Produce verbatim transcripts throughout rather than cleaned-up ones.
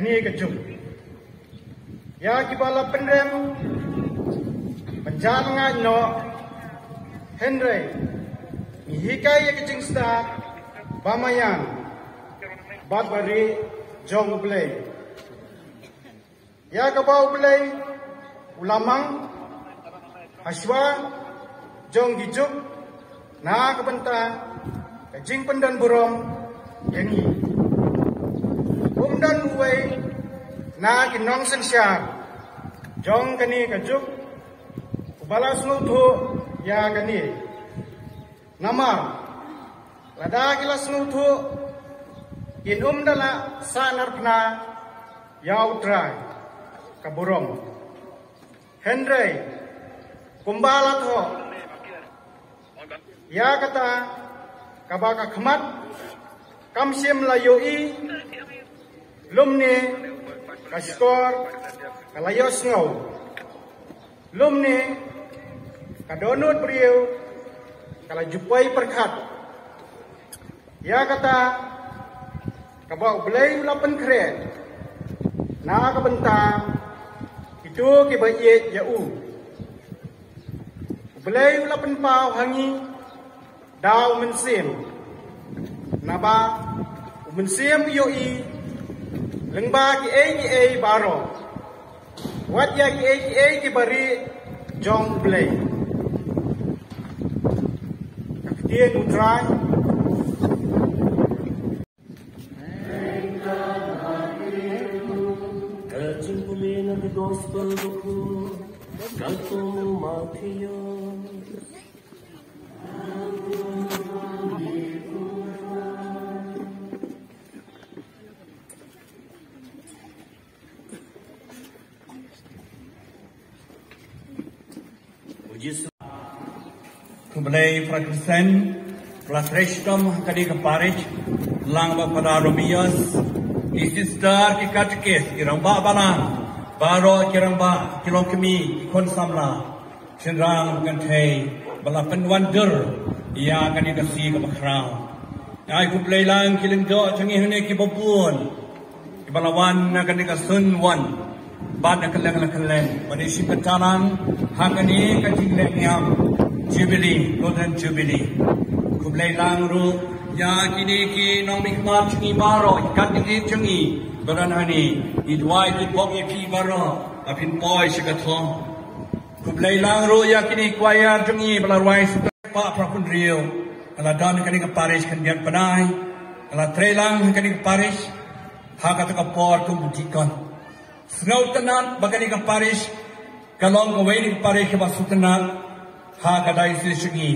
Ïa ka juk, ïa kiba la pynrem ban jam nga noh, hynrei ngi hikai ïa ka jingstad ba maïan bad ba rieh jong U Blei, ïa kaba U Blei u la mang ha shuwa jong ki juk na ka bynta ka jingpyndonburom ïa ngi. Um don uwei na ki nongsynshar jong kane ka juk uba la sngewthuh ïa kane. Namar lada ki la sngewthuh, kin ym da lah sahnarphna ïa U Trai ka burom. Hynrei kumba la thoh, ïa kata kaba ka khmat kam shym la ïohi, lymne ka shkor ka la ïohsngew, lymne ka dohnud briew ka la ju poi pyrkhat. Ïa kata kaba U Blei u la pynkhreh na ka bynta kito kiba ïeit ïa u. U Blei u la pynpaw ha ngi da U Mynsiem, naba U Mynsiem u ïohi lyngba kiei kiei baroh, wat ïa kiei kiei kiba rieh jong U Blei. Ka ktien U Trai. Ka jingpule na the gospel book, ka tu Matthew. Khublei para Kristen, para Kristum ha kane ka parish, lang ba para Romios, ki sister, ki katekis, ki rangbah balang, baroh ki rangbah, ki longkmie, ki khun samla, shynrang kynthei ba la pynwandur ïa kane ka sngi kaba khraw. Ai khublei lang ki lyngdoh jong ngi hangne kiba bun, kiba la wan na kane ka sun wan bad na kylleng la kylleng, ba dei shim bynta lang ha kane ka jingleh niam Jubilee, Golden Jubilee. Khublei lang ruh ïa kine ki nongmihkhmat jong ngi baroh, ki khynnah jong ngi ba don hangne. Ngi duwai, ngi bok ïa phi baroh ba phin poi sha ka thong. Khublei lang ruh ïa kine ki choir jong ngi ba la rwai sngewthuh, para khun riew, ka la don ha kane ka parish khyndiat bnai, ka la trei lang ha kane ka parish ha kata ka por kum u deacon. Sngewtynnat ba kane ka parish ka long kawei na ki parish kaba sngewtynnat ha ka diocese jong ngi,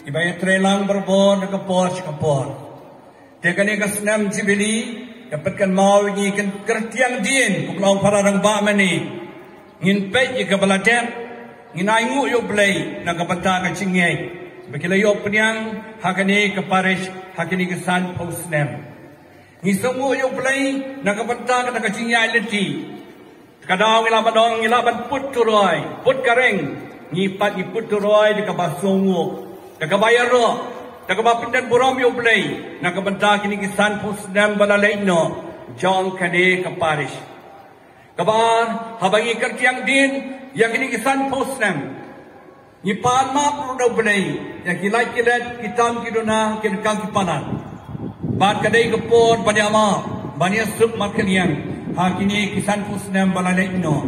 kiba ïatrei lang barabor na ka por sha ka por. Te kane ka snem Jubilee ka pynkynmaw ïa ngi, kan kyrtiang dien, kum la ong para rangbah mynne. Ngin peit ïa kaba la dep, ngin ainguh ïa U Blei na ka bynta ka jingngeit ba ki la ïoh pdiang ha kane ka parish ha kine ki sanphew snem. Ngi sngewnguh ïa U Blei na ka bynta kata ka jingïaid lynti. Ka daw ngi lah ban ong, ngi lah ban put turoi, put ka reng, ngi pat ngi put turoi da kaba sngewnguh, da kaba ïaroh, da kaba pyndonburom ïa U Blei na ka bynta kine ki sanphew snem ba la leit noh jong kane ka parish. Kaba ar, haba ngi kyrtiang dien ïa kine ki sanphew snem, ngi pan map ruh da U Blei ïa ki lait ki let, ki tam ki duna, ki ryngkang ki palat. Bad ka dei ka por ban ïa map, ban ïa suk markylliang ha kine ki sanphew snem ba la leit noh.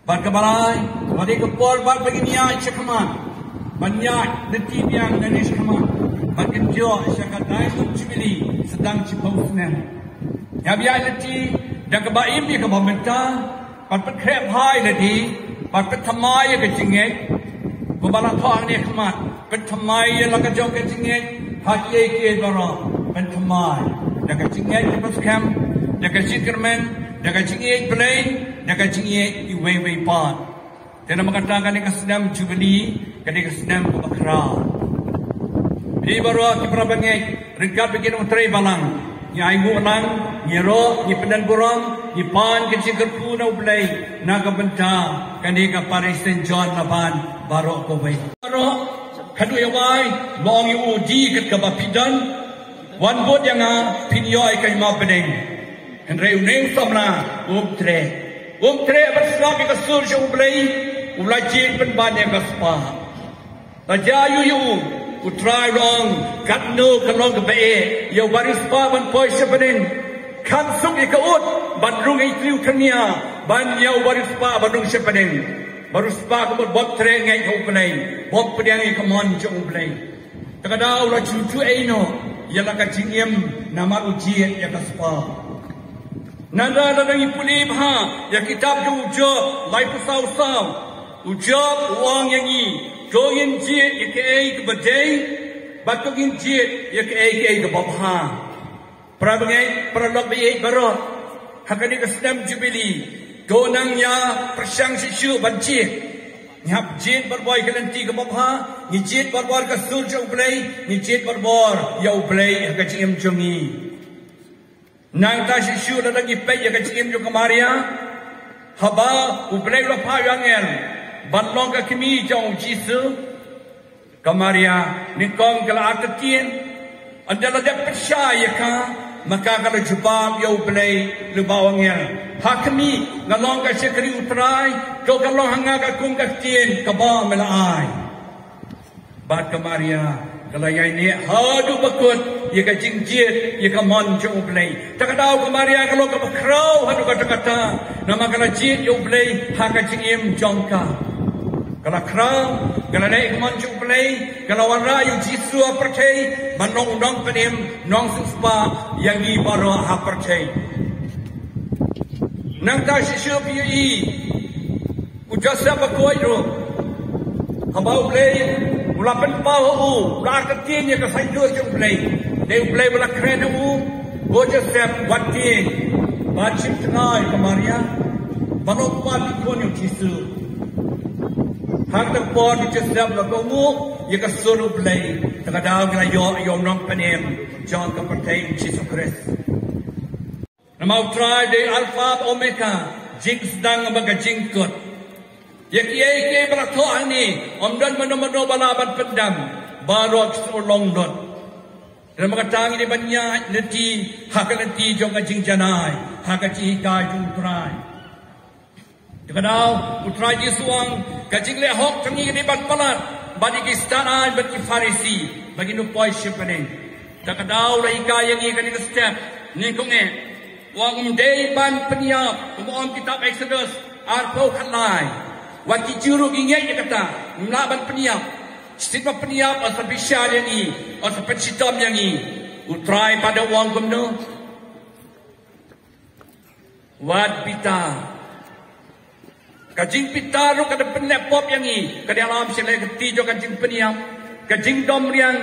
Bad kaba lai, ka dei ka por bad ba ngin ïaid shakhmat, ban ïaid lynti biang nangne shakhmat, ban kynjoh sha ka Diamond Jubilee, sa dang shiphew snem. Ïa ba ïaid lynti da kaba im ïa kaba mynta, bad pynkhreh bha ïa lade, bad pynthymmai ïa ka jingngeit. Kumba la thoh hangne ha khmat, pynthymmai ïa la ka jong ka jingngeit ha kiei kiei baroh, pynthymmai da ka jingngeit kaba skhem, da ka jingkyrmen, da ka jingïeit Blei, da ka jingïeit iwei iwei pat. Te namar kata kane ka snem Jubilee ka dei ka snem kaba khraw. Phi baroh ki para bangeit, ryngkat bad ki nongtrei balang, ngi ainguh lang, ngi ïaroh, ngi pyndonburom, ngi pan ka jingkyrkhu na U Blei na ka bynta kane ka parish Saint John Laban baroh kawei. Baroh, khatduh ïa wai, long ïa u dei kat kaba phi don, wan bud ïa nga, phin ïoh ïa ka hima pdeng. Hynrei une u samla um treh. Um treh ban sngap ïa ka sur jong U Blei, u la jied pynban ïa ka spah. La jia ïa u, U Trai u ong, katno ka long kaba eh ïa u bariewspah ban poi sha bneng. Kham suk ïa ka ut ban rung ïa i tliw thania ban ïa u bariewspah ban rung sha bneng. Bariewspah ka mut bym treh ngeit ha U Blei, bym pdiang ïa ka mon jong U Blei. Te ka daw la ju ju ei noh ïa la ka jingim namar u jied ïa ka spah. Nangta lada ngi pule bha ïa kitab jong u Job laiphew saw saw, u Job u ong ïa ngi, to ngin jied ïa kaei kaba dei bad to ngin jied ïa kaei kaei kaba bha. Para bangeit, para lok baieit baroh, ha kane ka snem Jubili, to nang ïa pyrshang shisha ban jied. Ngi hap jied barabor ïa ka lynti kaba bha, ngi jied barabor ïa ka sur jong U Blei, ngi jied barabor ïa U Blei ha ka jingim jong ngi. Nangta shisha lada ngi peit ïa ka jingim jong ka Maria, haba U Blei u la phah ïa u angel ban long ka kmie jong U Jisu, ka Maria nyngkong ka la artatien. Ynda la dep pyrshah ïa ka, ma ka ka la jubab ïa U Blei lyngba u angel, ha kmie, nga long ka shakri U Trai, to kan long ha nga ka kum ka ktien kaba me la ai. Bad ka Maria ka la ïaineh haduh ba kut ïa ka jingjied ïa ka mon jong U Blei. Te ka daw ka Maria ka long kaba khraw haduh katta katta, namar ka la jied ïa U Blei ha ka jingim jong ka. Ka la khraw, ka la leh ïa ka mon jong U Blei, ka la wanrah ïa U Jisu ha pyrthei ban long u nongpynim, nongsuk spah ïa ngi baroh ha pyrthei. Nangta shisha phi ïohi, u Joseph bakhuid ruh, haba U Blei u la pynpaw ha u, u la artatien ïa ka saiñdur jong U Blei. Dei U Blei ba la kren ha u, ko Joseph, wat tieng bad shim tnga ïa ka Maria ban long kpa ki khun ïa U Jisu. Ha kata ka por u Joseph u la kohnguh ïa ka sur U Blei. Te ka daw ka la ïoh ïa u nongpynim jong ka pyrthei, U Jisu Khrist. Namar U Trai dei Alpha bad Omega, jingsdang bad ka jingkut. Ïa kiei kiei ba la thoh hangne, ym don mano mano ba lah ban pyndam, baroh ki shu long lut. Namar kata ngi dei ban ïaid lynti ha ka lynti jong ka jingjanai, ha ka jinghikai jong U Trai. Te ka daw U Trai Jisu u ong, ka jingleh hok jong ngi ka dei ban palat bad ïa ki stad aiñ bad ki Pharisi ba kin ym poi sha bneng. Te ka daw u la hikai ïa ngi ha kane ka step, nyngkong eh, u ong ym dei ban pynïap, kumba ong kitab Eksodus arphew khatlai. Wat ki Jiw ruh ki ngeit ïa kata, ym lah ban pynïap. Shisien ba pynïap, yn sa bishar ïa ngi, yn sa pynshitom ïa ngi. U Trai pat u ong kumno? Wat bitar. Ka jingbitar ruh ka dei ban pynleh pop ïa ngi, ka dei ïalam sha ka lynti jong ka jingpynïap, ka jingdom riang,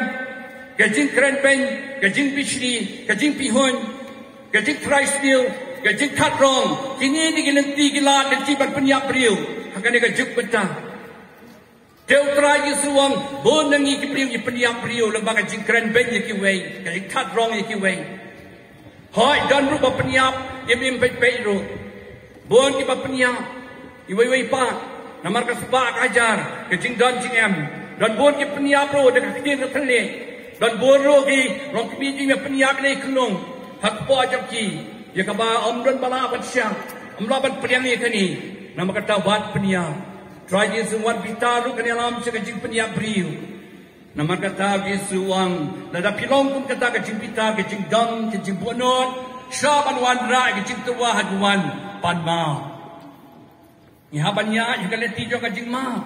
ka jingkren beiñ, ka jingbishni, ka jingpihuiñ, ka jingtrai sniew, ka jingthat rong. Kine dei ki lynti ki lad lynti ban pynïap briew ha kane ka juk mynta. Te U Trai Jisu u ong, bun na ngi ki briew ngi pynïap briew lyngba ka jingkren beiñ ïa kiwei, ka jingthat rong ïa kiwei. Hooid, don ruh ba pynïap im im peit peit ruh. Bun kiba pynïap iwei iwei pat namar ka spah ka hajar, ka jingdon jingem. Don bun ki pynïap ruh da ka ktien ka thylliej. Don bun ruh ki longkmie jong ngi ba pynïap ïa ki khynnah ha kpoh jong ki, ïa kaba ym don ba lah ban shah, ym lah ban pdiang ïa kane. Namar kata wat pynïap. Trai Jisu, wat bitar ruh ka ïalam sha ka jingpynïap briew. Namar kata Jisu u ong, lada phi long kum kata ka jingbitar, ka jingdom, ka jingbuhnud, shah ban wanrah ka jingtyrwa ha ka wan pan maw. Ngi hap ban ïaid ha ka lynti jong ka jingmap.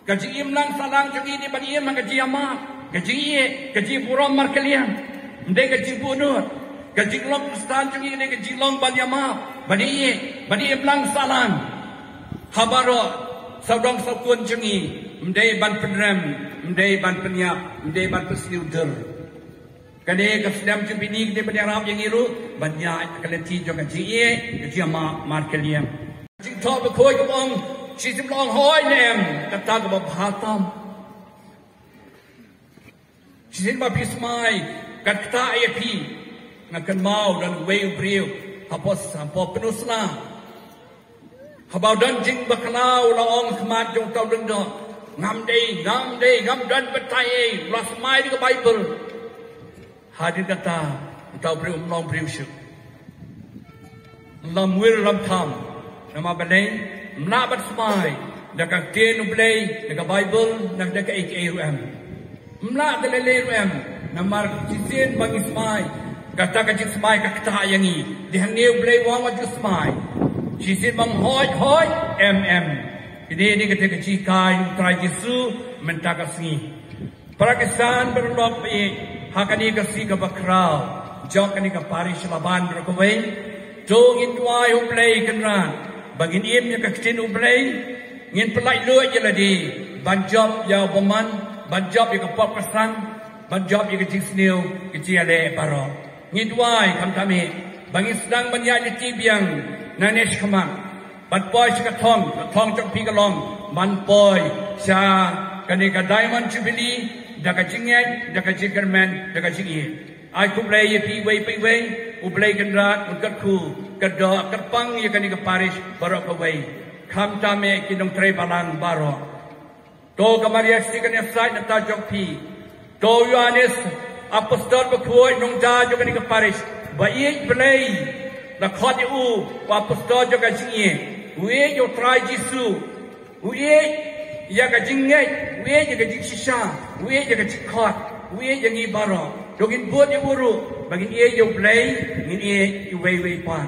Ka jingim lang sahlang jong ngi dei ban im ha ka jingïamap, ka jingïeit, ka jingburom markylliang. Ym dei ka jingbuhnud. Ka jinglong Khristan jong ngi dei ka jinglong ban ïamap, ban ïeit, ban im lang sahlang ha baroh sawdong sawkun jong ngi. Ym dei ban pynrem, ym dei ban pynïap, ym dei ban pynsniew dur. Kane ka snem Jubili ka dei ban ïarap ïa ngi ruh ban ïaid ha ka lynti jong ka jingïeit, ka jingïamap markylliang. Jingthoh bakhuid kaba ong, shisien la ong hooid ne em, kata kaba bha tam. Shisien ba phi smai, kat kata ïa phi, nga kynmaw don uwei u briew hapoh, hapoh Pynursla. Haba u don jingbakla u la ong ha khmat jong uta u lyngdoh, ngam dei, ngam dei, ngam don batai ei, u la smai da ka Baibl. Hadien kata uta u briew um long briew shuh. Lam wir lam tham. Namar balei? Ym lah ban smai da ka ktien U Blei, da ka Baibl, da ka, da kaei kaei ruh em. Ym lah da lei lei ruh em. Namar shisien ba ngi smai, kata ka jingsmai ka ktah ïa ngi. Dei hangne U Blei u ong wat ju smai. Shisien ba ngi hoi hoi, em em. Kine dei kata ka jinghikai U Trai Jisu mynta ka sngi. Para Khristan ba ralok ba ïeit, ha kane ka sngi kaba khraw jong kane ka parish Laban baroh kawei, to ngin duwai ha U Blei Kynrad ba ngin im ïa ka ktien U Blei, ngin pyllait luid ïa lade ban jop ïa u bymman, ban jop ïa ka pop ka sang, ban jop ïa ka jingsniew, ka jingïaleh baroh. Ngin duwai khamtam eh ba ngin sdang ban ïaid lynti biang nangne shakhmat. Ban poi sha ka thong, ka thong jong phi ka long ban poi sha kane ka Diamond Jubilee da ka jingngeit, da ka jingkyrmen, da ka jingïeit. Ai khublei ïa phi iwei pa iwei, U Blei Kynrad un kyrkhu kyrdoh kyrpang ïa kane ka parish baroh kawei. Khamtam eh ki nongtrei balang baroh. To ka Maria Stikan ïasaid na bynta jong phi. To u Ïoannis Apostol bakhuid, nongda jong kane ka parish, ba ïeit Blei, la khot ïa u ba apostol jong ka jingïeit. U ïeit ïa U Trai Jisu. U ïeit ïa ka jingngeit. U ïeit ïa ka jingshisha. U ïeit ïa ka jingkhot. U ïeit ïa ngi baroh. To ngin bud ïa u ruh ba ngin ïeit ïa U Blei, ngin ïeit ïa uwei uwei pat.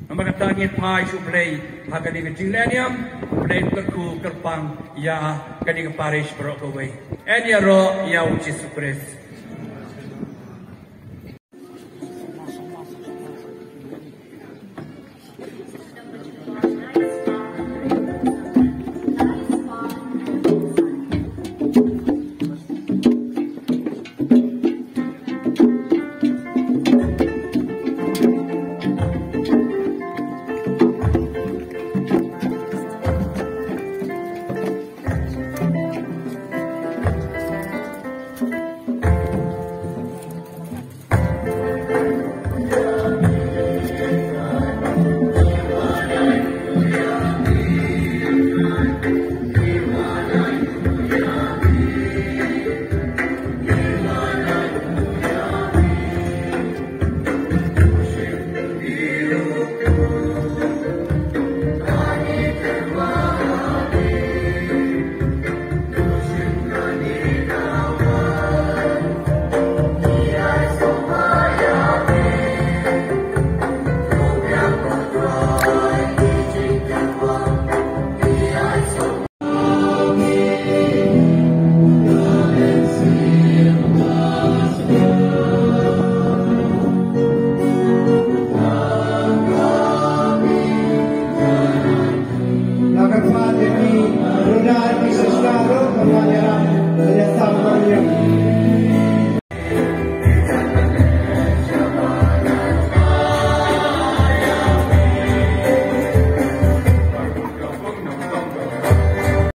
Namar kata ngin phai sha U Blei ha kane ka jingleh niam, U Blei un kyrkhu kyrpang ïa kane ka parish baroh kawei. Yn ïaroh ïa U Jisu Khrist.